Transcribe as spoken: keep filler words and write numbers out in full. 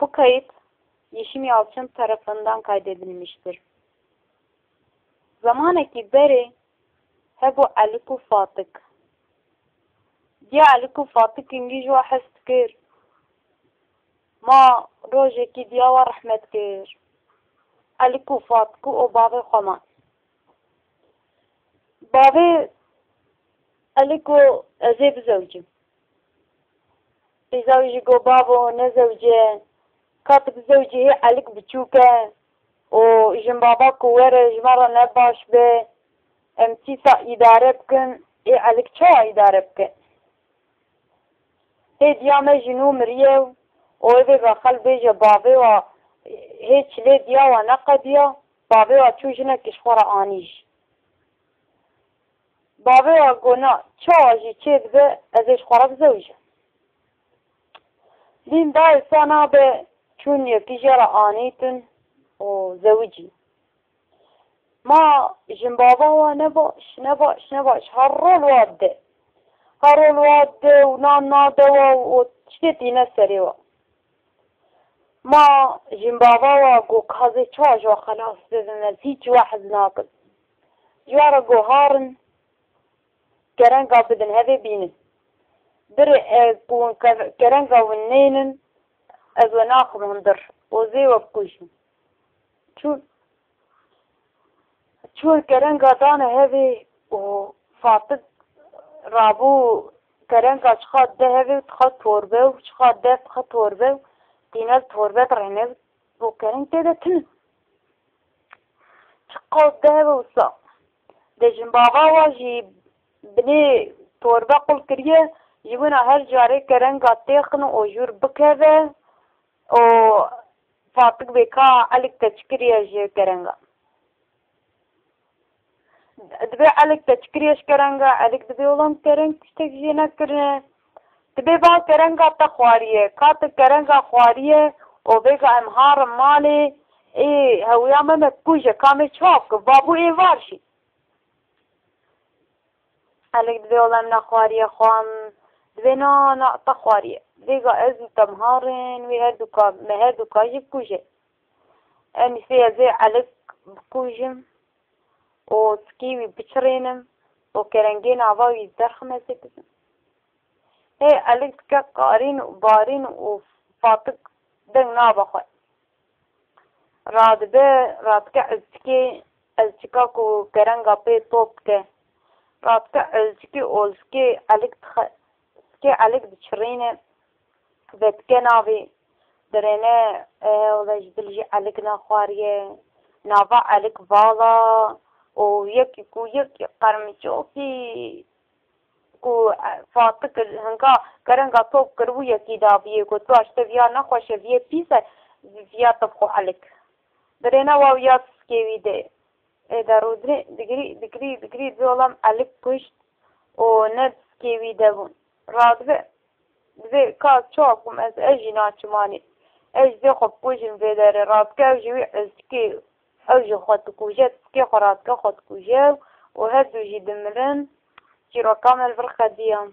Bu kayıt Yeşim Yalçın tarafından kaydedilmiştir. Zamanekî berê hebû Elik û Fatik. Diya Elik û Fatik hingî ji wa hez dikir. Ma rojekî diya wa rehmet kir. Elik û Fatik û bavê xwe man. Bavê Elik got, ez ê bizewicim. Qîza wî jî got, bavo, nezewce, ka tu bizewicî hê Elik biçûk e û jinbava ku were ji me re ne baş be, em çîsa îdare bikin, ê Elik çawa îdare bike? Hê diya me ji nû miriye û ê vê vexel bêje bavê wa hê çilê diya wa neqediya, bavê wa çû jinekê ji xwe re anî jî. Bavê wa got, na, çawa jî çêdibe, ez ê ji xwe re bizewicim. Dîn dayê sa nabe, çûn yekî jê re anîtin û zewicî. Ma jinbava wa ne baş, ne baş, ne baş, her rol wa dide. Her rol wa dide û nan nade wa û tiştê tîne serê wa. Ma jinbava wa got, ka ez ê çawa ji wa xelas bibim, ez hîç ji wa hez nakim. Ji wa re got, harin, kerenga bidin, hevê bînin. Birê e, ku hûn ke-, kerenga win nênin, ez we naxim hundir û zê we bikujim. Çûn, çûn kerenga dane hevê û Fatik rabû, kerenga çiqa de hevê û dixa torbe û çiqa de dixa torbe û tîne li torbe dirêne û kereng tê de tune. Çiqa de hevê wisa. De jinbava wa jî binê torbe qul kiriye, ji wina her carê kerenga têxin û jûr bikeve û Fatik bê, ka Elik te çi kiriye ji kerenga? Dibê Elik te çi kiriye ji kerenga? Elik dibê, olam kereng tiştek jê nekirine. Dibê ba kerenga te xwariye. Ka te kerenga xwariye û bêga em harin malê, ê hewiya me me kuje, ka me çawa bikin? Babû ê var jî. Elik dibê, olam nexwariye xwan. Dibê, na, na, te xwariye. Bêga ez û te em harin, wê her du ka, me her du ka jî bikuje. Em îsê ez ê Elik bikujim û tikê wî biçirênim û kerengê nava wî derxim, ez ê bizim. Hê Elik dike qarîn û barîn û Fatik deng nabe xwe. Radibe, radike ezçikê, ezçika ku kerenga pê top dike. Radike ezçikê, olçikê Elik dixe, ezçikê Elik diçirîne, vedike navê. Dirêne, e, wele ji dil jî Elik nexwariye. Nava Elik vala û yekî ku yekî qermiçokî ku, e, Fatik hinka kerenga top kiribû yekî daviyê, got, "Tu aşte viya nexweş e, viyê pîs e, viya te bixwe Elik." Dirêne wa viya tiskê wî de. Ê de rûdirê digirî, digirî, digirî, dibê olam Elik kuşt û ne tiskê wî de bûn. Radibe, dibê ka çawa kum ez, ez jî naçim anî. Ez jî dê xwe bikujim vê derê. Radike ew jî wî ez dikê, ew jî xwe dikuje, tiskê xwe radike xwe dikuje û her du jî dimirin. Çîroka me li vir xediya.